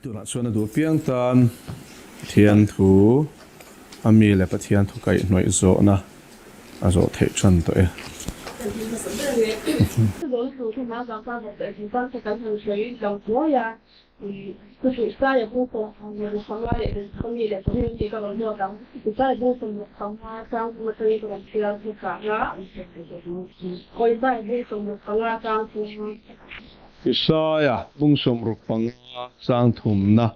Tunah chuan a duh piang tan Pathian thu a mi leh Pathian thu kaihhnawih zawhna a zawh theih tan tawh e. Isaia bung 65 chang thumna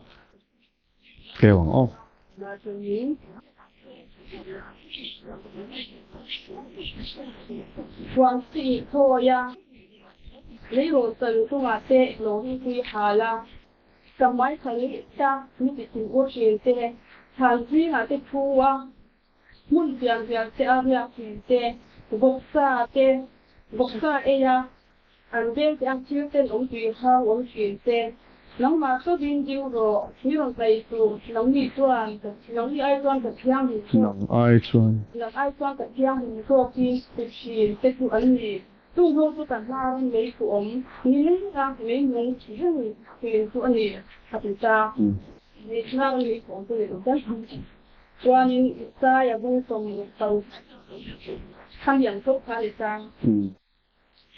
keu ang aw. An veng te ang thil ten awm tui hang awm thin te. Nangmah chauhin ding rawh, mi rawn hnaih suh, nangni chuan, nangni ai chuan ka thianghlim zawk. Nang ai chuan. Nang ai chuan ka thianghlim zawk hi ti thin te chu an ni. Chung ho chu ka hnar mei thu awm ni leng a mei nung reng thin chu a ni, a ti ta. Mei hnar mei thu awm chu ni lo ta. Chuanin Isaia bung 66 khamiang chauh kha a ni ta.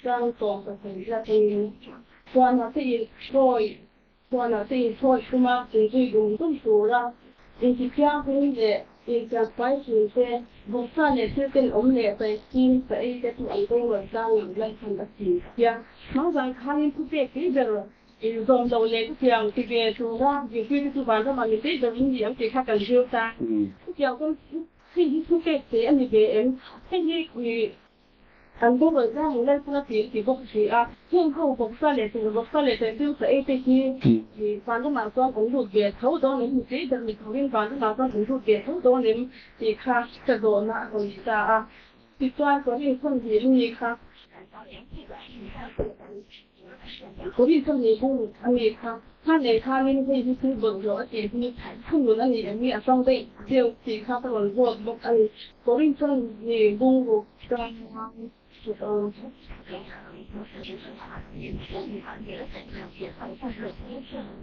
Chang 17 atangin Chhuanah te in thawi Chhuanah te in thawi thum a, inzui dum dum tura intithianghlim leh intiangfai thin te, vawksa leh thil ten awm leh saising sa ei te chu an boral tlang ang Lalpan a ti tia. Hmangzan khanin thupek tei ber inzawm lo leh chutiang ti ve tura zirtir te chu vanramah mi tei ber in ni ang tih kha kan zir ta. Chutiang chuan hei hi thupek te a ni ve em? Hei hi An boral tlang ang Lalpan a ti a ti bawk si a. Heng ho vawksa leh tur vawksa leh thil sa ei te hi vanramah chuan an lut ve tho dawn em? Mipui ber ni turin vanramah chuan an lut ve tho dawn em? tih kha ka zawhna a rawn ni ta a. Tichuan Korin thawmhnih a ni kha. Korin thawmhnih bung a ni kha. Hman nei khanin hei hi thil bawlhhlawh a tih hi thunun a ni em ni a tawng daih deuh tih kha ka rawn zawt bawk a ni. Korin thawmhnih bung ruk chuan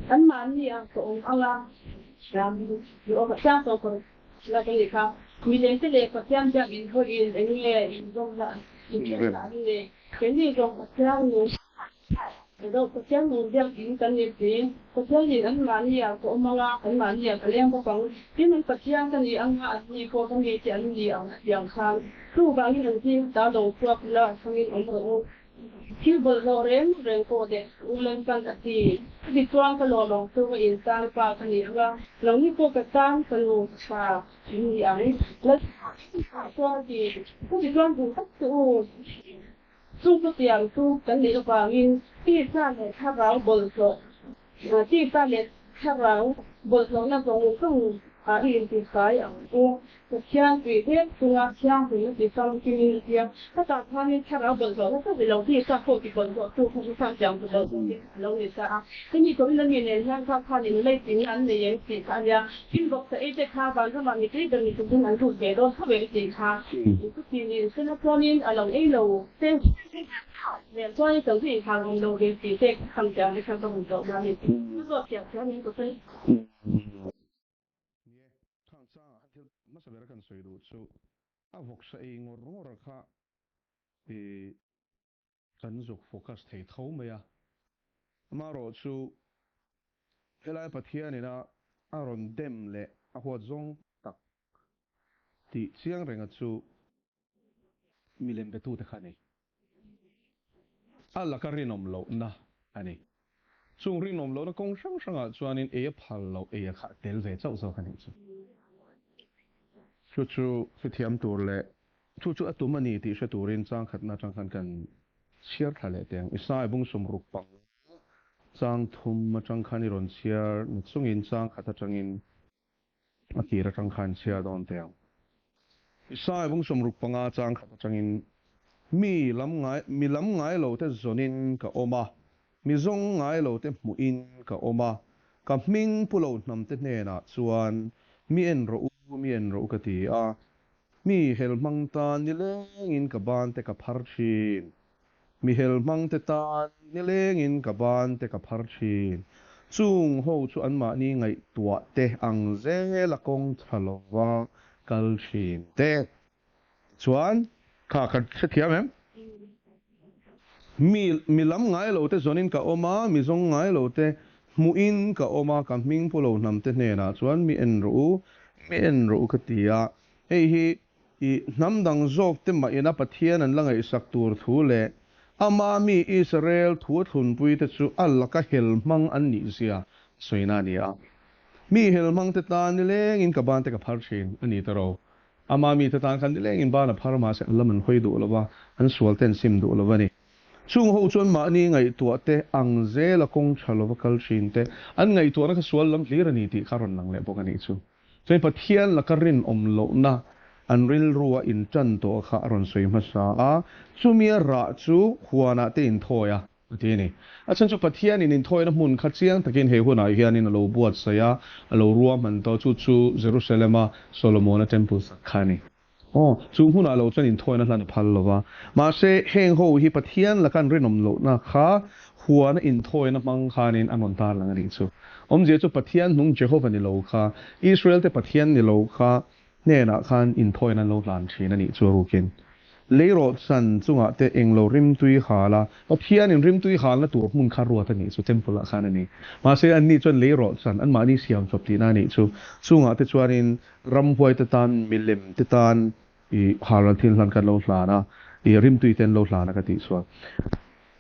anmahni ah ka awm ang a, Chiang tawh ka la ka nih kha. Milem te leh Pathian biakinn hawiin eng nge inzawmna inremna an nei? Keini zawng Pathian nung Erawh Pathian nung biakinn kan ni si. Pathianin anmahni ah ka awm ang a, anmahni ah ka leng bawk ang. Tin, an Pathian ka ni ang a, anni pawh ka mi te an ni ang a ti ang khan. Chuvangin an zing ta lo chhuak ila a hrangin awm rawh u. Thil bawlhhlawh reng reng pawh leh u Lalpan a ti. Chuti chuan ka lawm ang chu ka intan pa ka ni ang a, nangni pawh ka tan fanu tha in ni ang. Lalpan chuan a ti. Chuti chuan duh tak che u. Chung chutiang chu kan nih avangin tisa leh thlarau bawlhhlawh, tisa leh thlarau bawlhhlawhna zawng zawng ah i intifai ang u. Pathian tui hlek chunga thianghlimna ti famkimin a tia. Hetah khanin thlarau bawlhhlawhna chauh i lo tisa pawh ti bawlhhlawh tu kha chu chutiang ti bawlhhlawh hi a lo ni ta a. Hemi tawhin a mi nen hian kha khan inleitinna an nei em tih kha a nia. Tin bawksa ei te kha vanramah mipui ber ni turin an lut ve dawn tho em tih kha chuti ni sela chuanin a lo ei lo te nen chuanin kan chu inkhar awm lo ve tih te ka tham tiang te khan ka hmu tawh na a ni. Chu zawt chiah chiah min ku sawi. Ni e, khang changah khan thil hmasa bera kan sawi duh chu a vawksa ei ngawr ngawr a kha i kan zuk focus thei tho mai a. Amaherawhchu helai Pathianina a rawn dem leh a huat zawng tak tih chiang renga chu milem betute kha a ni. A laka rinawm lohna a ni. Chung rinawm lohna kawng hrang hrangah chuanin ei a phal loh, ei a khah tel ve chauh zawk a nih chu. Chu chu hrethiam tur leh Chu chu a tum a ni tih hre turin chang khatna atang khan kan chhiar thla leh teh ang. Isai bung 65 chang thum atang khan i rawn chhiar na chungin chang khat atangin a tir atang khan chhiar dawn teh ang. Isai bung 65 chang khat atangin Mi lam ngai mi lam ngai lo te zawnin ka awm a, mi zawng ngai lo te hmuhin ka awm a, ka hming pu lo hnam te hnenah chuan mi en rawh u, mi en rawh u ka ti a, Mi helhmang tan nilengin ka ban te ka phar thin. Mi helhmang te tan nilengin ka ban te ka phar thin. Chung ho chu anmahni ngaihtuah te ang zela kawng tha lova kal thin te chuan kha ka hrethiam em? Mi mi lam ngai lo te zawnin ka awm a, mi zawng ngai lo te hmuhin ka awm a, ka hming pu lo hnam te hnenah chuan mi en rawh u, mi en rawh u ka ti a. Hei hi I hnam dang zawkte mah ina Pathian an la ngaihsak tur thu leh Ama mi Israel thu a thlunpuite chu a laka hel hmang an nih zia a sawina a ni a. Mi hel hmangte tan nilengin ka bante ka phar thin a ni ta ro. Ama mite tan khan nilengin ban a phar mahse an lam an hawi duh lo va, an sualte an sim duh lo a ni. Chung ho chuan mahni ngaihtuah te ang zela kawng tha lova kal thin te, an ngaihtuahna kha sual lam hlir a ni tih kha a rawn lang leh bawk a nih chu. Chuan Pathian laka rinawm lohna an rilrua intan tawh kha a rawn sawi hmasa a, chumia rah chu huanah te inthawi a, a ti a ni. A chhan chu Pathianin inthawina hmun kha chiang takin he hunah hianin a lo buatsaih a, a lo ruahman tawh, chu chu Jerusalem-a Solomona Temple sak kha a ni. Aw, chu hmunah lo chuan inthawina hlan a phal lo va. Mahse, heng ho hi Pathian laka an rinawm lohna kha huana inthawina hmang khanin an rawn tarlang a nih chu. Awmzia chu Pathian hnung Jehova ni lo kha, Israelte Pathian ni lo kha hnenah khan inthawina an lo hlan thin a nih chu a rukin. Leirawhchan chungah te englo rimtui hal a, Pathianin rimtui halna tur hmun kha ruat a nih chu Temple ah khan a ni. Mahse, anni chuan leirawhchan anmahni siam chawp tihna a nih chu. Chungah te chuanin Ramhuai te tan, milem te tan i halral thil hlan kan lo hlan a, i rimtui te an lo hlan a ka tih chuan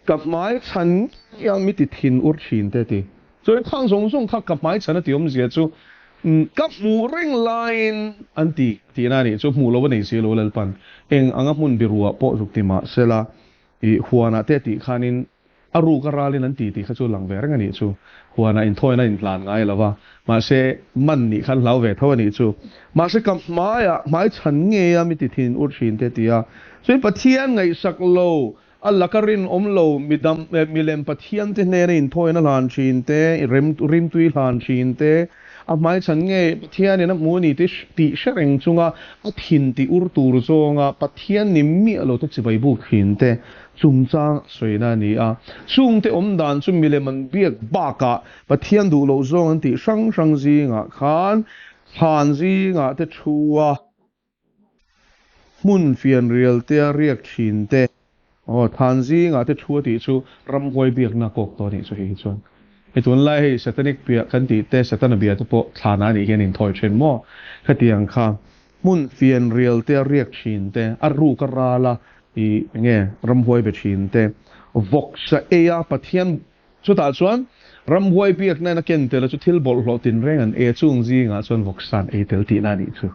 ka hmai chhan ngei a mi ti thin ur thin te ti. Chuan khang zawng zawng kha ka hmai chhan a ti awmzia chu ka hmuh reng laiin an ti tihna a nih chu, hmuh lo a nei si lo Lalpan eng anga hmun biruah pawh zuk ti mah sela i huanah te tih khanin A ruk a ralin an ti tih kha chu lang ve reng a nih chu. Huanah inthawina a inhlan ngai lo va, mahse man nih khan hlau ve tho a nih chu. Mahse ka hmaiah hmai chhan ngei a mi ti thin ur thin te ti a. Chuan Pathian ngaihsak lo, a laka rinawm lo, midam milem Pathian te hnena inthawina hlan thin te, rimtui hlan thin te, a hmai chhan ngei Pathianin a hmu a ni tih tih hre reng chunga a thin ti ur tur zawnga Pathian ni miah lo te chibai buk thin te Chungchang sawina a ni a, chungte awm dan chu milem an biak bakah Pathian duh loh zawng an tih hrang hrang zingah khan thlan zingah te thu a, hmun fianrial te a riak thin te, aw thlan zingah te thu a tih chu ramhuai biakna kawk tawh a nih chu hei hi chuan. Hei tunlai hei Satanic bia kan tih te, Satana bia te pawh thlanah a nih hian inthawi thin maw? Khatiang kha Hmun fianrial te a riak thin te, a ruk a ral a i enge ramhuai be thin te, vawksa ei a Pathian chutah chuan ramhuai biakna in a ken tel a chu thil bawlhhlawh tinreng an ei a chung zingah chuan vawksa an ei tel tihna a nih chu.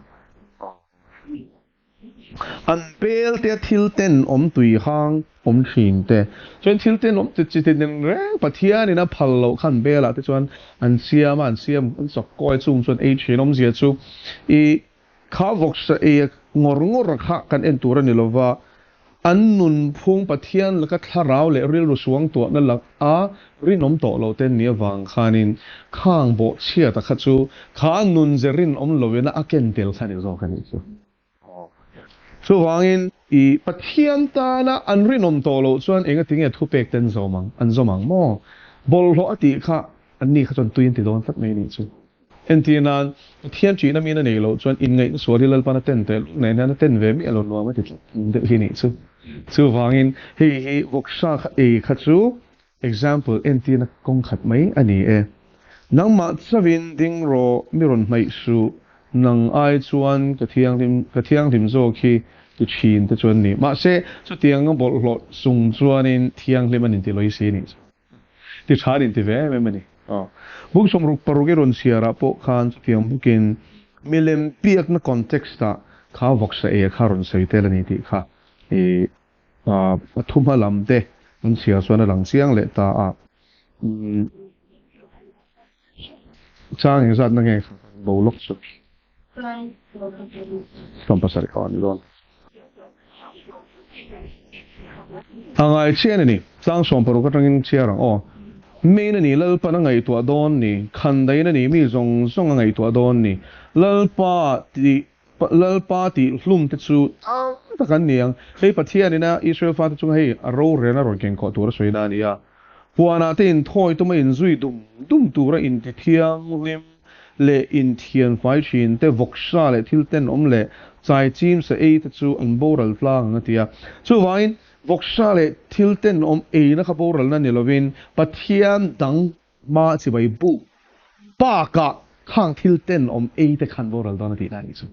An bel te a thil ten awm tui hang awm thin te chuan thil ten awm chi chi tin reng Pathian in a phal loh khan bel ah te chuan an siam a an siam an chawk kawi chung chuan ei thin awmzia chu i kha vawksa ei a ngawr ngawr kha kan en tur a ni lova an nunphung Pathian laka thlarau leh rilru suang tuahna lak a rinawm tawh lo te ni avang khanin khang bawh chhiata kha chu kha nun ze rinawm loin a ken tel kha ni zawk a nih chu. Chuvangin, i Pathian tana an rinawm tawh loh chuan engati nge thupek te an zawm ang, an zawm ang maw? Bawlhhlawh a tih kha anni kha chuan tui an ti dawn tlat mai a nih chu. Entir nan, Pathian ṭihna min a neih loh chuan inngaihna sual hi Lalpan a ten teh lul nen hian a ten ve miah lo nuam a ti tlat deuh hi a nih chu. Chuvangin, hei hi vawksa kha ei kha chu example entirna kawng khat mai a ni e. Nangmah chauhin ding rawh mi rawn hnaih suh, nang ai chuan ka thianghlim ka thianghlim zawk hi ti thin te chuan ni. Mahse, chutianga bawlhhlawh chung chuanin thianghlim an inti lawih si nih chu. Ti tha an inti ve em em a ni. Aw. Buk 66 i rawn chhiarah pawh khan chutiang bukin milem biakna context-ah kha vawksa ei a kha rawn sawi tel a ni tih kha i A thuma lam te an chhiar chuan a lang chiang leh ta a. Chang engzat na nge bo lawk chu? 70 kha a ni dawn. A ngai chian a ni. Chang 60 atangin chhiar ang aw. Main a ni, Lalpan a ngaihtuah dawn ni. Khandain a ni, mi zawng zawng a ngaihtuah dawn ni. Lalpa tih Lalpa tih hlum te chu tam tak an ni ang. Hei Pathian ina Israel fate chunga hei a rorelna rawn kengkawh tur a sawi na a ni a. Huanah te inthawi tuma inzui dum dum tura intithianghlim leh inthianfai thin te, vawksa leh thil tenawm leh chaichim sa ei te chu an boral tlang ang a ti a. Chuvangin, vawksa leh thil tenawm eina kha boralna ni lovin Pathian dang hma chibai buk bakah khang thil tenawm ei te khan boral dawn a tihna a nih chu.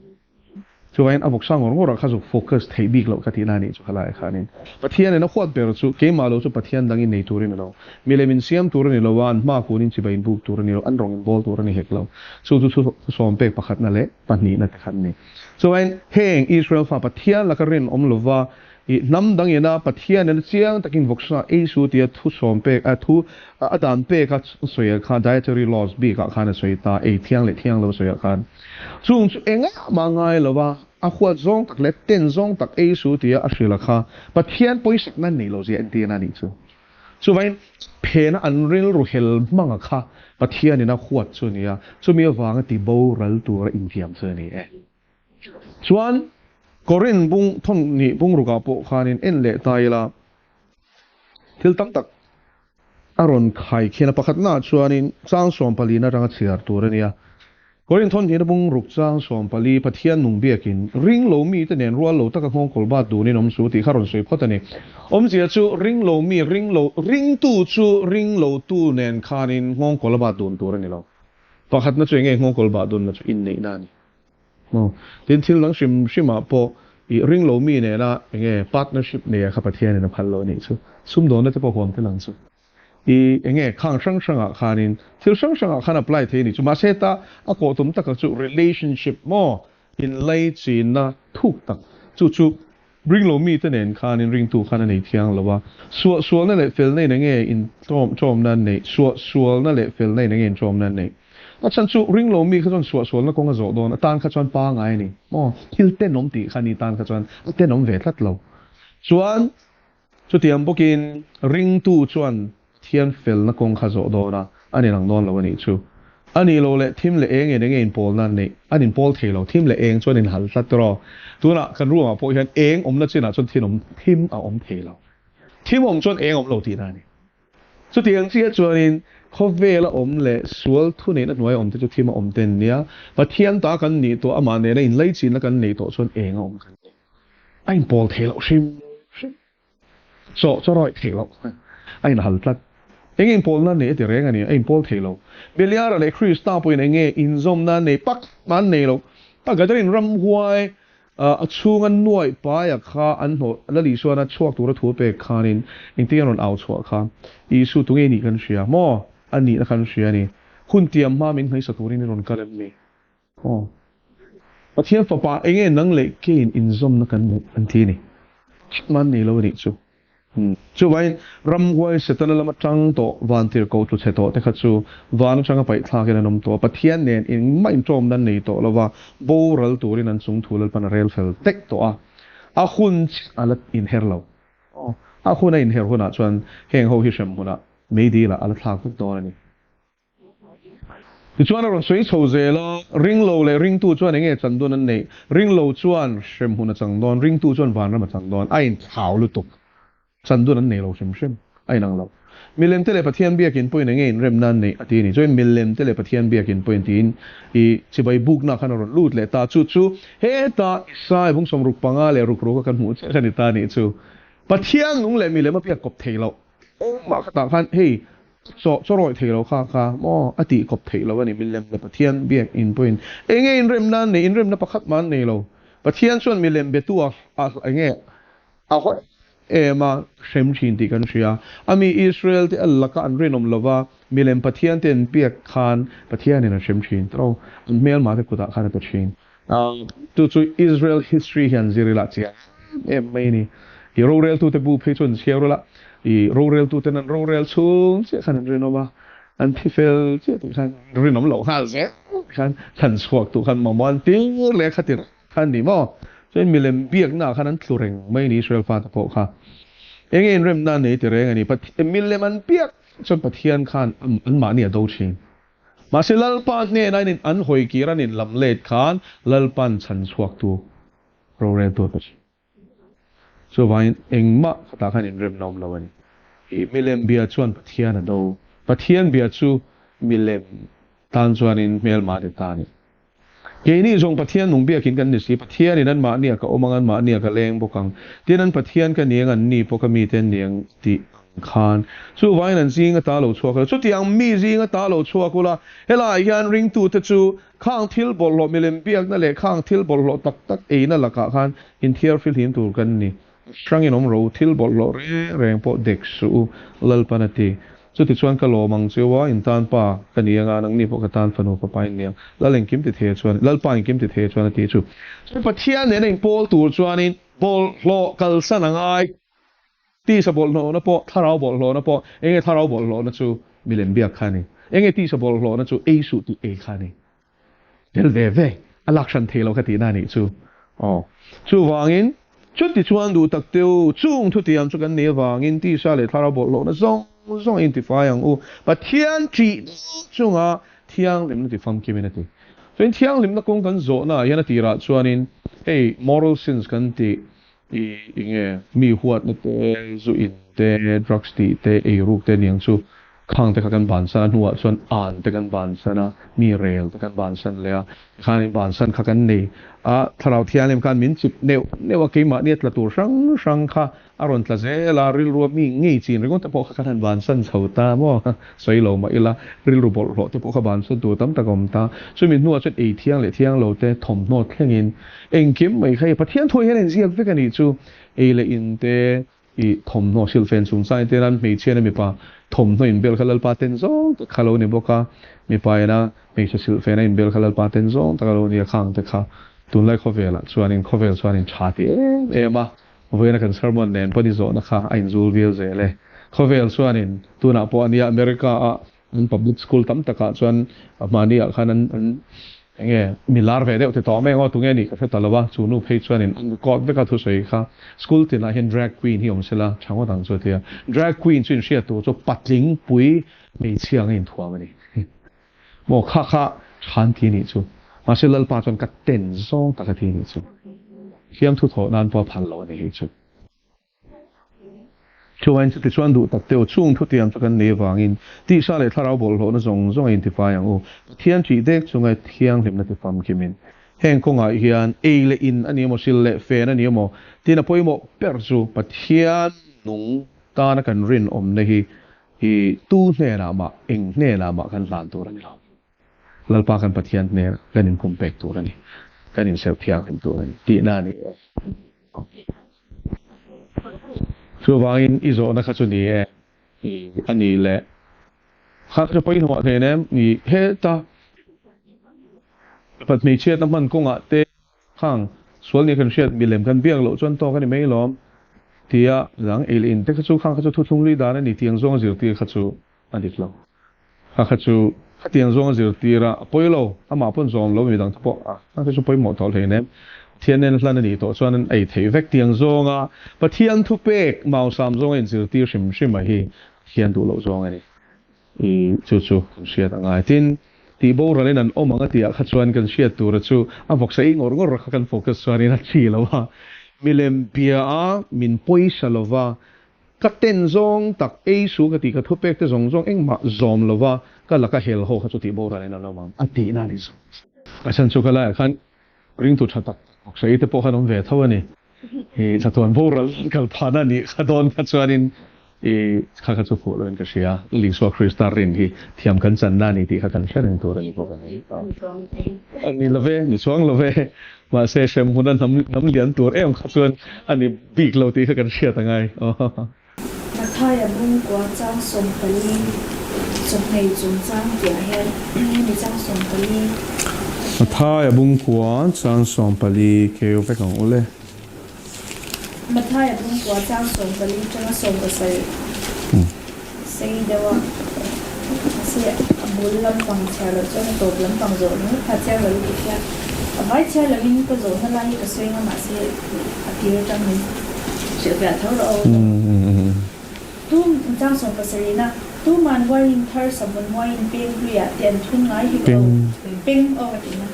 Chuvangin a vawksa ngawr ngawrah kha zuk focus theih bik loh ka tihna a nih chu khalaiah khanin. Pathianin a huat ber chu keimah lo chu Pathian dangin nei tur i ni lo. Milem in siam tur a ni lo a, an hma kunin chibai in buk tur a ni lo, an rawng in bawl tur a ni hek lo. Chu chu thusawm pek pakhatna leh pahnihna te khan a ni. Chuvangin heng Israel fa Pathian laka rinawm lova I hnam dangina Pathianin a chiang takin vawksa ei su tia thu sawm pek a thu a dan pek a sawi ah khan dietary laws bik ah khan a sawi ta ei thiang leh thiang lo a sawi ah khan chung chu engah mah ngai lo a a huat zawng tak leh ten zawng tak ei su tia a hrilh a kha Pathian pawisak nan nei lo zia entirna a nih chu. Chuvangin phena an rilru hel hmang a kha Pathianin a huat chu a ni a, chumi avanga ti boral tura intiam chu a ni e. Chuan Korin bung thawng nih bungrukah pawh khanin en leh ta ila, thil tam tak a rawn khai khian a. Pakhatnaah chuanin chang sawmpalina atanga chhiar tur a nia. Korin thawn hnihna bungruk chang 14, Pathian nung biakin ring lo mite nen rual lo taka nghawngkawl bat dunin awm su tih kha rawn sawi phawt a ni. Awmzia chu ring lo mi ring lo ringtu chu ring lotu nen khanin nghawngkawl a bat dun tur a ni lo. Pakhatna chu enge nghawngkawl bah dunna chu inneihna a ni. Maw? Tin, thil dang hrim hrimah pawh i ring lo mi nena enge partnership neia kha Pathianin a phal lo a nih chu. Sumdawnna te pawh huam tel ang chu. I enge khang hrang hrangah khanin thil hrang hrangah khan apply thei a nih chu. Mahse ta a kawh tum taka chu relationship maw inlaichinna thuk tak chu chu ring lo mite nen khanin ringtu khan a nei thiang lo a. Suah sualna leh felna in enge intawm tawmna an neih? Suah sualna leh felna in enge intawmna an neih? A chhan chu ring lo mi kha chuan suah sualna kawng a zawh dawn, a tan kha chuan pangai a ni. Maw? Thil tenawm tih kha ni tan kha chuan a tenawm ve tlat lo. Chuan chutiang bawkin ringtu chuan Thian felna kawng kha zawh dawn a, an inang dawn lo a nih chu. A nih loh leh thim leh eng in enge inpawlna an neih? An inpawl thei lo, thim leh eng chuan inhal tlat tawh. Tunah kan ruangah pawh hian eng awmna chinah chuan thinawm thim a awm thei lo. Thim awm chuan eng awm lo tihna a ni. Chutiang chiah chuanin khawvela awm leh sual thuneihna hnuaia awmte chu thim a awm te an nia. Pathian ta kan nih tawh, amah nena inlaichinna kan neih tawh chuan eng a awm kan nei. A inpawl thei loh hrim hrim. Chaw chaw rawih theih loh a inhal tlat. Enge inpawlna nei a ti reng a ni, a inpawl thei lo. Beliara leh Krista pawhin enge inzawmna nei pak an nei lo. A Gadarin ramhuai a chhunga nuaih paia kha an hnawh Lal Isuana chhuak tura thu a pek khanin engtin an rawn au chhuah kha Isu tunge nih kan hria maw? A nihna kan hria a ni. Hun tiam hma min hnaisa turin i rawn kal em ni? Aw. Pathian fapa enge nang leh keiin inzawmna kan neih an ti a ni. Chutman nei lo a nih chu. Chuvangin ramhuai Setana lama tang tawh vantirhkoh tlu chhe tawh te kha chu van atanga paih thlakin an awm tawh a, Pathian nen engmah intawmna an nei tawh lova, boral turin an chung thu Lalpan a rel fel tek tawh a, a hun chiah a la inher lo. Aw, a hun a inher hunah chuan heng ho hi hrem hunah meidil ah a la thlak vek dawn a ni. Tichuan a rawn sawi chho zel a, ringlo leh ringtu chuan enge chan dawn an neih? Ringlo chuan hremhmun a chang dawn, ringtu chuan vanram a chang dawn. A inthlau lutuk. Chan dawn an nei lo hrim hrim. A inang lo. Milem te leh Pathian biakin pawhin enge inremna an neih a ti a ni. Chuan milem te leh Pathian biakin pawhin tiin i chibai bukna khan a rawn lut leh ta. Chu chu heta Isai bung 65 leh rukruka kan hmuh chiah kha ni ta a nih chu. Pathian nung leh milem a biak kawp thei loh. Engmah khatah khan hei Chaw chaw rawih thei lo kha kha maw a tih kawp theih lo a ni. Milem leh Pathian biak in pawhin enge inremna an nei, inremna pakhat mah an nei lo. Pathian chuan milem betu a enge a haw em a hrem thin tih kan hria. A mi Israel te a laka an rinawm lova milem Pathian te an biak khan Pathianin a hrem thin tawh. An hmelma te kutah khan a pe thin. Chu chu Israel history hian zir ila chiang em em mai a ni. I roreltute bu phei chuan chhiar ula, i roreltuten an rorel chhung chiah khan an rinawm a, an thi fel chiah tih khan rinawm loh nghal zel khan thlan chhuak tuh khan mamawh an tir leh kha tir kha a ni maw? Chuan milem biaknaah khan an tlu reng mai a ni Israel fate pawh kha. Enge inremna an nei ti reng a ni. Milem an biak chuan Pathian khan anmahni a do thin. Mahse Lalpa hnena in an hawi kir an in lam let khan Lalpa'n chhan chhuaktu roreltu a pe thin. Chuvangin engmah khatah khan inremna awm lo a ni. Milem bia chuan Pathian a do. Pathian bia chu milem tan chuanin hmelma ni ta a ni. Keini zawng Pathian nung biakin kan ni si, Pathianin anmahni a ka awm ang, anmahni a ka leng bawk ang, tin an Pathian ka ni ang, anni pawh ka mite an ni ang tih ang khan chuvangin an zing ata lo chhuak ula, chutiang mi zing ata lo chhuak ula, helaiah hian ringtute chu khang thil bawlhhlawh milem biakna leh khang thil bawlhhlawh tak tak eina lakah khan inthiarfihlim tur kan ni. Hrangin awm ro, thil bawlhhlawh reng reng pawh dek suh u, Lalpan a ti. Chutichuan ka lawm ang cheu a, in tan pa ka ni anga, nangni pawh ka tan fanu fapa in ni ang, Lal engkim ti thei chuan, Lalpa engkim ti thei chuan a ti chu. Chu Pathian nena inpawl tur chuanin bawlhhlawh kalsan a ngai. Tisa bawlhhlawhna pawh, thlarau bawlhhlawhna pawh, enge thlarau bawlhhlawhna chu milem biak kha a ni. Enge tisa bawlhhlawhna chu ei suh tih ei kha a ni. Tel ve ve a lak hran thei lo kha tihna a nih chu. Aw. Chuvangin, chuti chuan duh tak te u, chung thutiam chu kan nih avangin tisa leh thlarau bawlhhlawhna zawng zawng a intifai ang u. Pathian ṭih chunga thianghlimna ti famkimin a ti. Chuan thianghlimna kawng kan zawhna ah hian a tirah chuanin hei moral sins kan tih i enge mi huatna te, zu in te, drugs tih te, eiruk te aniang chu Khang te kha kan bansan a, hnuah chuan an te kan bansan a, mi rel te kan bansan leh a, tikhan in bansan kha kan nei a, Thlarau Thianghlim khan min chip neuh neuh a, keimahni a tla tur hrang hrang kha a rawn tla zel a, rilrua mi ngei chin ringawt te pawh kha kan han bansan chho ta maw, sawi lo mah ila, rilru bawlhhlawh te pawh kha bansan tur tam tak a awm ta, chumi hnuah chuan ei thiang leh thiang lo te thawmhnaw thlengin engkim mai kha hei Pathian thuai hian a inziak vek a nih chu, ei leh in te, I thawmhnaw silfen chungchang entir nan hmeichhia na mipa thawmhnaw inbel kha Lalpa ten zawng tak kha lo ni bawk a, mipa ina hmeichhe silfen a inbel kha Lalpa ten zawng tak a lo ni a, khang te kha tunlai khawvelah chuanin khawvel chuanin tha ti em em a, vawiina kan sermon nen pawh ni zawhna kha a inzul viau zel e. Khawvel chuanin tunah pawh a nia America ah An public school tam takah chuan mahni ah khan an an enge mi lar ve deuh ti tawh mai ang aw tunge nih ka hre ta lo a, chu nu phei chuanin an record vek a thusawi kha school tinah hian drag queen hi awm sela tha ngawt ang chu a ti a, drag queen chu inhriat tur chu patling pui hmeichhia anga inthuam a ni maw kha kha than ti nih chu mahse Lalpa chuan ka ten zawng tak a ti nih chu thiam thu thawh nan pawh a phal lo a ni hei chu. Chuvain chutichuan duh tak teuh chung thutiam chu kan nei avangin tisa leh thlarau bawlhhlawhna zawng zawng a intifai ang u. Pathian ṭih dek chunga thianghlimna ti famkimin heng kawngah hian ei leh in a ni emaw, sil leh fen a ni emaw tin a pawimawh ber chu Pathian nung tana kan rinawmna hi hi tu hnenah mah, eng hnenah mah kan hlan tur a ni lo. Lalpa kan Pathian hnenah kan inpumpek tur a ni, kan inserh thianghlim tur a ni tihna a ni e. Chuvangin i zawhna kha chu ni e, a nih leh kha chu pawimawh thei em ni heta mipat hmeichhiatna hman kawngah te khang sual nia kan hriat milem kan biak loh chuan tawk a ni mai lawm tia dang ei leh in te kha chu khang kha chu thuthlung lui dan a ni tiang zawnga zirtir kha chu a dik lo. Kha kha chu khatiang zawnga zirtir a, a pawi lo, amah pawn zawm lo midang te pawh a, kha kha chu pawimawh tawh hlein em. Pathian nen hlan a nih tawh chuan an ei theih vek tiang zawnga Pathian thupek mausam zawnga inzirtir hrim hrim a hi Pathian duh loh zawng a ni. I chu chu kan hriat a ngai. Tin, tih boralin an awm ang a tihah kha chuan kan hriat tura chu a vawksa ei ngawr ngawr kha kan focus chuanin a chi lo a, milem bia a min pawisa lova Ka ten zawng tak ei su ka tih ka thupek te zawng zawng engmah zawm lova ka laka hel ho kha chu tih boral in an awm ang a tihna a ni zawk. A chhan chu ka laiah khan ringtu tha tak tak bawk sawi te pawh khan awm ve tho a ni. I chatuan boral an kal phahna a nih kha dawn kha chuanin i kha kha chu fuh loin ka hria. Isua Krista rin hi thiam kan channa a ni tih kha kan hre reng tur a ni bawk a ni. A ni lo ve, ni chuang lo ve. Mahse hremhmun a hnam lian tur em kha chuan a ni bik lo tih kha kan hriat a ngai. Mathaia bungkua chang 14 chawhmei chungchang tihah hian hemi chang 14. Mathaia bungkua chang 14 keu vek ang ule. Mathaia bungkua chang 14 tanga 17 sei deuh a, mahse a bul lampang chhiar loh chuan a tawp lampang zawh ringawt kha chiang lo lutuk hian a vai chhiar lovin ka zawhna lai hi ka sawi anga mahse a tir atang min hrilhfiah tho rawh aw Tum chang 70 na tuman wine thar savun wine peng hluiah te an thun ngai hek lo peng aw ka tihna.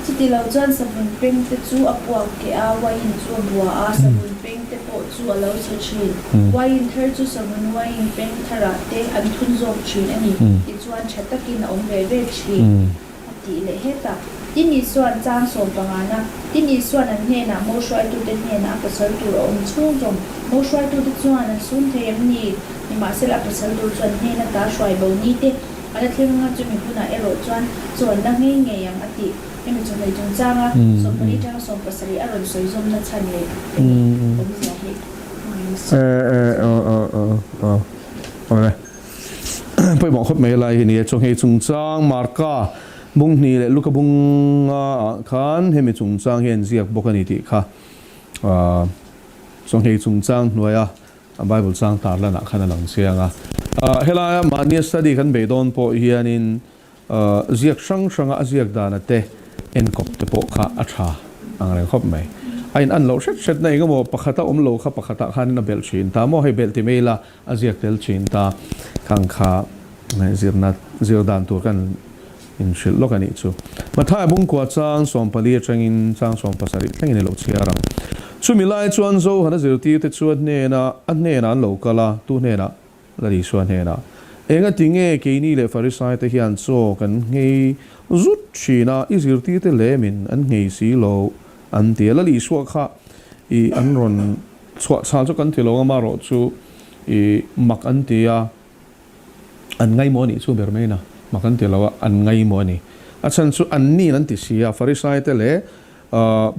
Chuti lo chuan savun peng te chu a puak keh a, wine chu a bua a, savun peng te pawh pawh chu a lo chhe thin. Uaiin thar chu savun uaiin peng tharah te an thun zawk thin a ni. Tichuan tha takin a awm ve ve thin a tih leh hetah. Tin Isua'n chang sawm pangana, Tin Isua'n an hnenah mo hruaitute hnenah a pasal tur a awm chhung zawng. Mo hruaitute chuan an sum thei em ni? Nimahsela a pasal tur chuan hnen ata hruai bo ni te a la thleng anga chumi hunah erawh chuan chawnna ngei ngei ang a tih. Hemi chawhmeh chungchanga 14 atanga 17 a rawn sawi zawmna chhan leh enge awmzia hi Pawimawh khawp mai lai hi ni e. Chawhmeh chungchang Marka bung hnih leh Luka bunga ah khan hemi chungchang hi a inziak bawk a ni tih kha chawhmeh chungchang hnuaia A Bible chang tar lanah khan a lang chiang a. Helaia mahnia study kan bei dawn pawh hianin ziak hrang hranga a ziak dana te enkawp te pawh kha a tha ang reng khawp mai. A in an loh hret hret na engemaw pakhata awm lo kha pakhatah khanin a belh thin ta maw hei belh ti mai ila a ziak tel thin ta khang kha zirna zir dan tur kan inhrilh lawk a nih chu. Mathaia bungkua chang 14 atangin chang 17 thlengin i lo chhiar ang. Chumi lai chuan Zohana zirtirte chu a hnena a hnenah an lo kal a, tu hnenah? Lal Isua hnenah. Enga tinge keini leh Farisaite hian chaw kan nghei zut thin a, i zirtirte lemin an nghei si lo an ti a. Lal Isua kha i an rawn chhuah chhal chu kan ti lo amarawh chu i mak an ti a. An ngaimawh a nih chu ber mai na, mak an ti lo a, an ngaimawh a ni. A chhan chu an niin an ti si a, Farisaite leh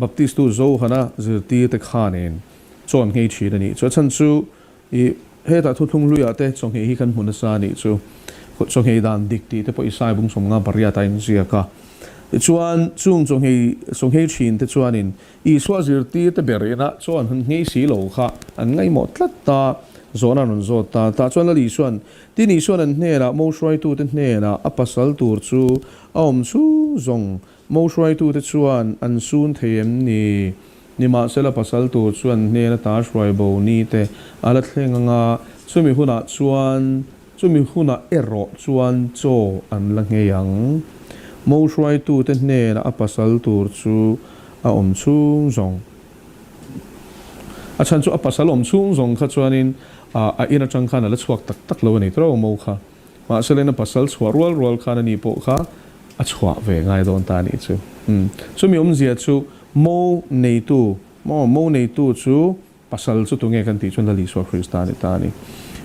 Baptistu Johana zirtirte khanin chaw an nghei thin a nih chu. A chhan chu i hetah thuthlung hluiah te chaw nghei hi kan hmu nasa a nih chu. Chaw nghei dan dik tih te pawh Isai bung 58 a inziak a. Tichuan chung chaw nghei chaw nghei thin te chuanin Isua zirtirte ber ina chuan han nghei si lo kha an ngaihmawh tlat ta, zawhna an rawn zawt ta. Tah chuan Lal Isua'n, Tin Isua'n an hnenah, Mo hruaitute hnenah a pasal tur chu a awm chhung zawng, mo hruaitute chuan an sun thei em ni? Nimahsela pasal tur chu an hnen ata hruai bo ni te a la thleng anga, chumi hunah chuan, chumi hunah erawh chuan chaw an la nghei ang. Mo hruaitute hnenah a pasal tur chu a awm chhung zawng. A chhan chu a pasal awm chhung zawng kha chuanin a in atang khan a la chhuak tak tak lo a ni tawh mo kha. Mahse lena pasal chhuah rual rual khan a ni pawh kha a chhuah ve ngai dawn ta a nih chu. Chumi awmzia chu mo neitu, mo neitu chu Pasal chu tunge kan tih chuan Lal Isua Krista a ni ta a ni.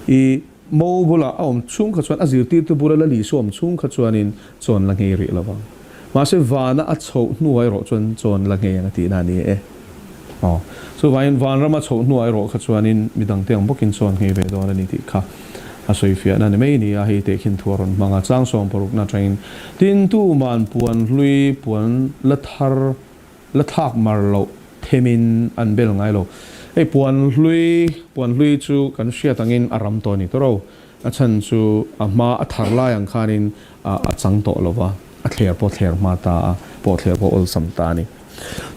I mo bulah a awm chhung kha chuan a zirtirtu bula Lal Isua awm chhung kha chuanin chawn la nghei rih lo vang. Mahse vana a chhoh hnuah erawh chuan chawn la nghei ang a tihna a ni e. Aw. Chuvangin vanrama chhoh hnuah erawh kha chuanin midangte ang bawkin chawn nghei ve dawn a ni tih kha a sawifiahna a ni mai ni a, hei tehkhin thu a rawn hmang a. Chang 60 na atangin tin tuman puan hlui puan la thar La thlak mar loh themin an bel ngai lo. Hei puan hlui, puan hlui chu kan hriat angin a ram tawh a ni tawh ro. A chhan chu a hma a thar lai ang khanin a chang tawh lo va, a thler pawh thler hma ta a, pawh thler pawh awlsam ta a ni.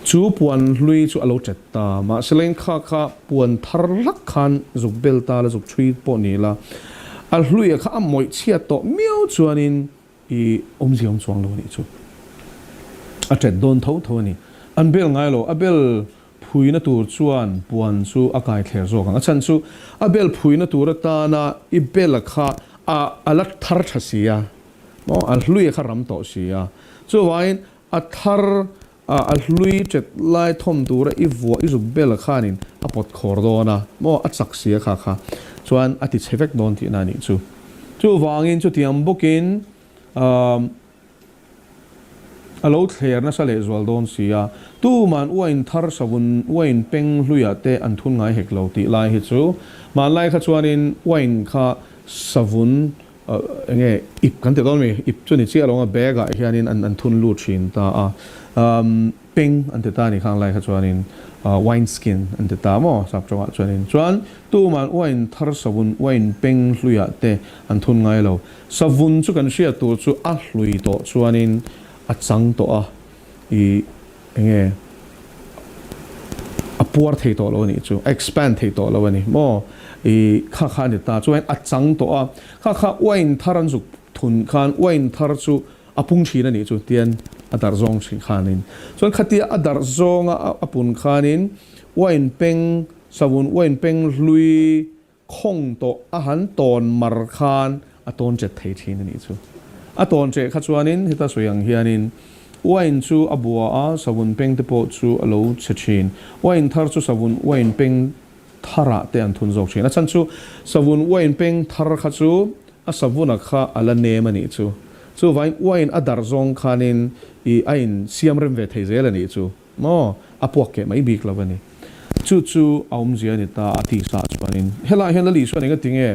Chu puan hlui chu a lo chet ta. Mahse leng kha kha puan thar hlak khan zuk bel ta la, zuk chhui pawh ni la, a hluia kha a mawih chhiat tawh miau chuanin I awmzia awm chuang lo a nih chu. A ṭet dawn tho tho a ni. An bel ngai lo. A bel phuina tur chuan puan chu a kai thler zawk ang. A chhan chu a bel phuina tur atana i bel a kha a a la thar ṭha si a, maw a hlui a kha ram tawh si a. Chuvangin a thar a a hlui ṭet lai thawm tura i vuah i zuk bel a khanin a pawt khawr dawn a, maw a chak si a kha kha chuan a ti chhe vek dawn tihna a nih chu. Chuvangin chutiang bawkin a lo thler nasa lehzual dawn si a, tuman uain thar savun uain peng hluiah te an thun ngai hek lo tih lai hi chu hmanlai kha chuanin uain kha savun enge ip kan ti dawn mi ip chu ni chiah lo ang a bag ah hianin an an thun lut thin ta a peng an ti ta a ni khang lai kha chuanin wine skin an ti ta maw sap tawngah chuanin chuan tuman wine thar savun wine peng hluiah te an thun ngai lo savun chu kan hriat tur chu a hlui tawh chuanin a chang tawh a i enge a puar thei tawh lo a nih chu, a expand thei tawh lo a ni maw? I kha kha a ni ta chuan a chang tawh a, kha kha wine thar an zuk thun khan wine thar chu a pung thin a nih chu tian a darh zawng thin khanin chuan khatia a darh zawnga a pun khanin wine peng. savun uain peng hlui khawng tawh a han tawn mar khan a tawn chet thei thin a nih chu. A tawn cheh kha chuanin heta sawi ang hianin uain chu a bua a, savun peng te pawh chu a lo chhe thin. Uain thar chu savun uain peng tharah te an thun zawk thin. A chhan chu savun uain peng thar kha chu a savuna kha a la nem a nih chu. Chuvangin uain a darh zawng khanin ih a in siam rem ve thei zel a nih chu. Maw? A puak keh mai bik lo a ni. Chu chu a awmzia a ni ta a tih sah chuanin helaiah hian Lali chuan enga tinge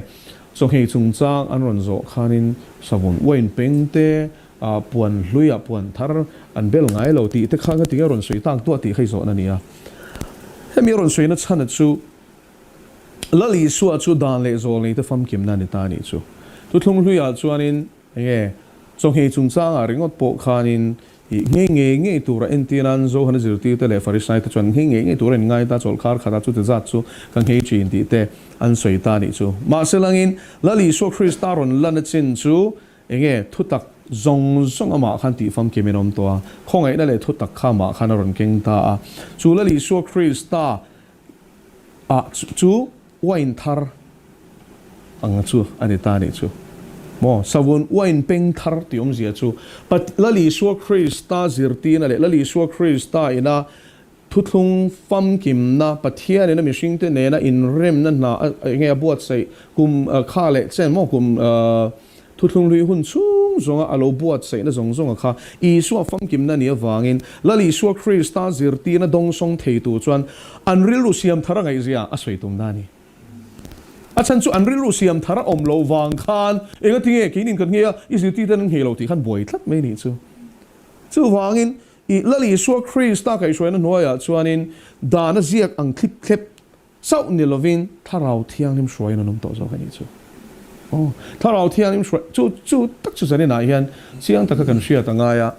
chawhngei chungchang an rawn zawh khanin savun uain peng te, puan hluiah puan thar an bel ngai lo tih te kha enga tinge a rawn sawi tak duah tih kha i zawhna a ni a. Hemi a rawn sawina chhana chu Lali Isua chu dan leh zawl nei te famkimna a ni ta a nih chu. Thuthlung hluiah chuanin enge chawhngei chungchangah ringawt pawh khanin Ih ngei ngei ngei tura entir nan Johana zirtirte leh Farisaite chuan nghei ngei ngei tura in ngai ta chawlhkar khatah chuti zat chu ka nghei thin tih te an sawi ta nih chu. Mahse langin Lal Isua Krista rawn lan a chin chu enge thutak zawng zawng amah khan tih famkim in awm tawh a, khawngaihna leh thutak kha amah khan a rawn keng ta a. Chu Lal Isua Krista ah chu Uain thar ang chu a ni ta nih chu maw? Savun uain peng thar tih awmzia chu Pat Lal Isua Krista zirtirna leh Lal Isua Krista ina thuthlung famkimna, Pathian ina mihringte nena inremna hna enge a buatsaih kum kha leh chen maw kum Thuthlung hlui hun chhung zawnga a lo buatsaihna zawng zawnga kha Isua famkimna ni avangin Lal Isua Krista zirtirna dawngsawng thei tur chuan an rilru siam thar a ngaihzia a sawi tum na a ni. A chhan chu an rilru siam thar a awm loh vang khan engatinge keinin kan nghei a, i zirtirten an nghei lo tih khan buai tlat mai a nih chu. Chuvangin i Lal Isua Krista kaihhruaina hnuaiah chuanin dana ziak ang thlip thlep Chauh ni lovin Thlarau Thianghlim hruaiin an awm tawh zawk a nih chu. Aw, Thlarau Thianghlim hruai, chu chu tak chu zaninah hian chiang taka kan hriat a ngai a.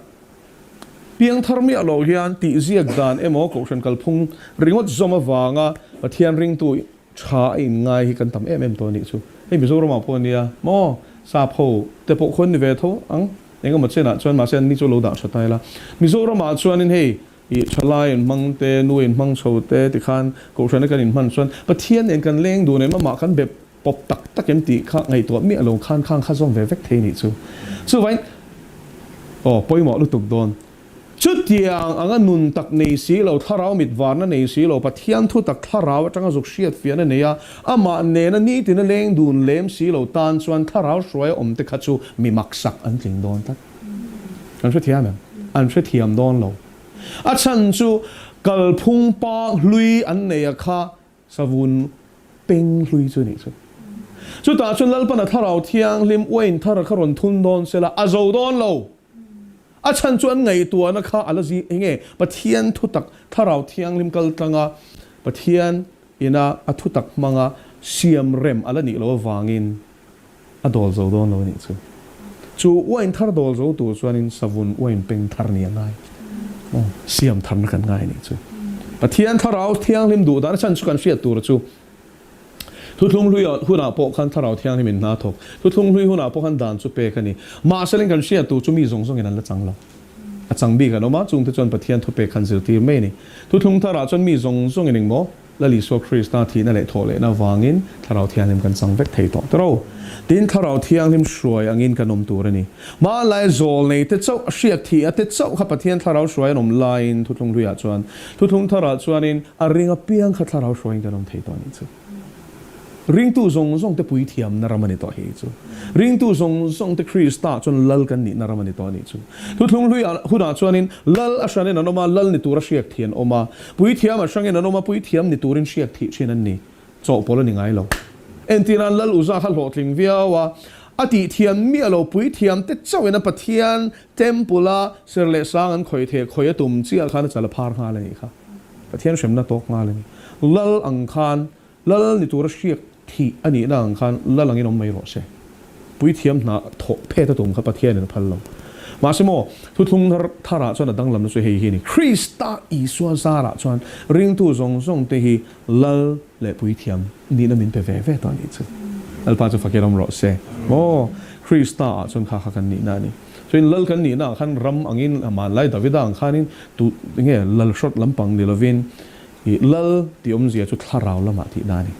Piangthar miah loh hian tihziak dan emaw Kohhran kalphung ringawt zawm avanga Pathian ringtu tha a inngai hi kan tam em em tawh a nih chu. Hei Mizoramah pawh a nia maw, sap ho te pawh khawn ni ve tho ang engemaw chenah chuan mahse an ni chu lo dah tha ta ila. Mizoramah chuanin hei I thalai in hmang te, nu in hmang chho te tikhan Kohhrana kan inhman chuan Pathian nen kan leng dun em, amah kan be pawp tak tak em tih kha ngaihtuah miah lo khan khang kha zawm ve vek thei nih chu. Chuvain aw pawimawh lutuk dawn. Chutiang anga nun tak nei si lo, thlarau mit varna nei si lo, Pathian thu tak thlarau atanga zuk hriat fiahna nei a, amah nena nitina leng dun lem si lo tan chuan thlarau hruaia awm te kha chu mi maksak an tling dawn tlat. An hrethiam em? An hrethiam dawn lo. A chhan chu kalphung pa hlui an nei a kha savun peng hlui chu nih chu. Chutah chuan Lalpana Thlarau Thianghlim uain thar kha rawn thun dawn sela a zo dawn lo. A chhan chu an ngaihtuahna kha a la zi enge Pathian thutak Thlarau Thianghlim kal tlanga Pathian ina a thutak hmanga siam rem a la nih loh avangin A dawl zo dawn lo a nih chu. Chu uain thar dawl zo tur chuanin savun uain peng thar ni a ngai. Aw, siam tharna kan ngai a nih chu. Pathian Thlarau Thianghlim duh dan a chhan chu kan hriat tur chu Thuthlung hlui hunah pawh khan Thlarau Thianghlim in hna thawk. Thuthlung hlui hunah pawh khan dan chu pek a ni. Mahse kan hriat tur chu mi zawng zawngin an la chang lo. A chang bik an awm a, chungte chuan Pathian thupek khan zirtir mai a ni. Thuthlung tharah chuan mi zawng zawngin engmaw? Lal Isua Krista thihna leh thawhlehna avangin Thlarau Thianghlim kan chang vek thei tawh tawh. Tin, Thlarau Thianghlim hruai angin kan awm tur a ni. Hmanlai zawlnei te chauh, hriak thih a te chauh kha Pathian Thlarau hruai an awm laiin Thuthlung Hluiah chuan, Thuthlung Tharah chuanin a ring apiang kha Thlarau hruaiin kan awm thei tawh a nih chu. Ringtu zawng zawng te puithiamna ram a ni tawh hei chu. Ringtu zawng zawng te Krista chuan lal kan nihna ram a ni tawh a nih chu. Thuthlung hlui hunah chuanin lal a hranin an awm a, lal ni tura hriak thih an awm a. Puithiam a hrangin an awm a, puithiam ni turin hriak thih thin an ni. Chawhpawlh a ni ngai lo. Entirnan lal Uza kha hlawhtling viau a, a tih thiam miah lo puithiam te chauhin a Pathian temple a ser leh sang an khawih thei khawih a tum chiah khan a chal a phar nghal a nih kha. Pathian hremna tawk nghal a ni. Lal ang khan Lal ni tura hriak thih a nihna ang khan lal angin awm mai rawh se. Puithiam hna thawh phet a tum kha Pathianin a phal lo. Mahse maw, thuthlung tharah chuan a danglamna chu hei hi a ni. Krista Isua zarah chuan ringtu zawng zawng te hi lal leh puithiam nihna min pe ve ve tawh a nih chu. Lalpa chu fakir awm rawh se. Maw, Krista ah chuan kha kha kan nihna a ni. Chuan lal kan nihna ah khan ram angin, hmanlai Davida ang khanin tu nge lal hrawt lampang ni lovin. I lal tih awmzia chu thlarau lamah tihna a ni.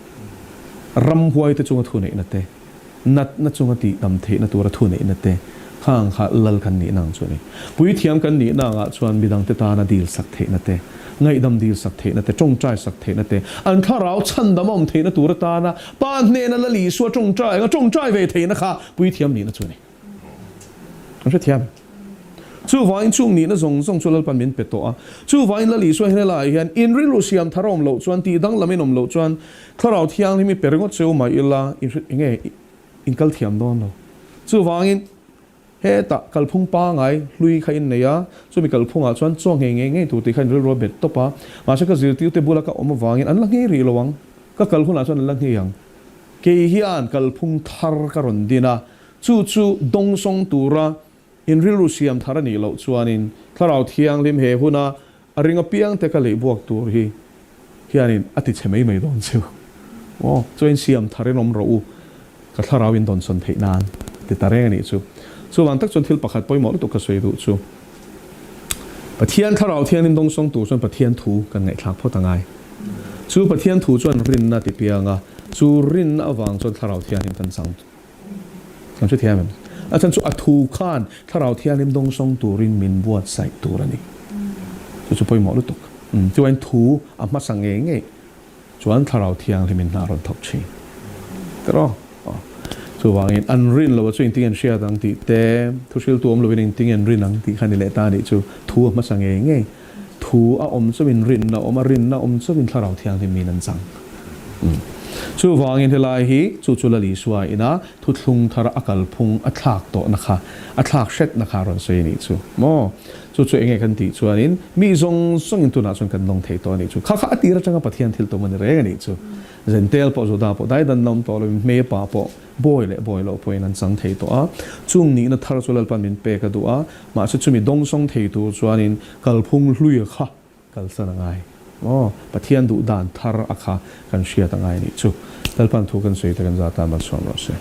Ramhuaite chunga thuneihna te, natna chunga tihdam theihna tura thuneihna te kha ang kha lal kan nihna ang chu a ni. Puithiam kan nihna angah chuan midangte tana dil sak theihna te, ngaihdam dil sak theihna te, tawngtai sak theihna te, an thlarau chhandam a awm theihna tur atana Pa hnena Lal Isua tawngtai anga tawngtai ve theihna kha puithiam nihna chu a ni. An hrethiam. Chuvangin chung nihna zawng zawng chu Lalpan min pe tawh a. Chuvangin Lal Isua hian helaiah hian in rilru siam thar a awm loh chuan, tih danglam in awm loh chuan Thlarau Thianghlim i pe ringawt cheu mai ila in hre enge in kal thiam dawn lo. Chuvangin hetah kalphung pangai hlui kha in nei a, chumi kalphungah chuan chaw nghei ngei ngei tur tih kha in rilru a bet tawp a. Mahse ka zirtirte bula ka awm avangin an la nghei rih lo ang. Ka kal hunah chuan an la nghei ang. Kei hian kalphung thar ka rawn din a, Chu chu dawngsawng tura in rilru siam thar a nih loh chuanin Thlarau Thianghlim he huna a ring apiangte ka leihbuak tur hi hianin a ti chhe mai mai dawn chu. Aw, chuan siam thar in awm rawh u, ka thlarau in dawnsawn theih nan ti ta reng a nih chu. Chuvang tak chuan thil pakhat pawimawh lutuk ka sawi duh chu, Pathian Thlarau Thianghlim dawngsawng tur chuan Pathian thu kan ngaihthlak phawt a ngai. Chu Pathian thu chuan rinna ti piang a, chu rinna avang chuan Thlarau Thianghlim kan chang. Kan hrethiam em? A chhan chu a thu khan Thlarau Thianghlim dawngsawng turin min buatsaih tur a ni. Chu chu pawimawh lutuk. Chuan thu a hmasa ngei ngei chuan Thlarau Thianghlimin hna a rawn thawk thin. Tiraw? Chuvangin an rin lo a chu engtin an hriat ang tih te, thu hriltu awm lovin engtin an rin ang tih kha ni leh ta a nih chu. Thu a hmasa ngei ngei. Thu a awm chauhin rinna a awm a, rinna a awm chauhin Thlarau Thianghlim min an chang. Chuvangin helai hi chu chu Lal Isua ina thuthlung thar a kalphung a thlak tawhna kha, a thlak hretna kha a rawn sawi a nih chu. Maw? Chu chu enge kan tih chuanin mi zawng zawngin tunah chuan kan lawng thei tawh a nih chu. Kha kha a tir atanga Pathian thil tum a ni reng a nih chu. Zentel pawh Juda pawh daidan la awm tawh lovin hmei pa pawh bawi leh bawi loh pawhin an chang thei tawh a. Chung nihna thar chu Lalpan min pek a duh a, mahse chumi dawngsawng thei tur chuanin kalphung hluia kha kalsan a ngai. Aw, Pathian duh dan thar a kha kan hriat a ngai a nih chu. Lalpan thu kan sawi te kan zat a, malsawm rawh se.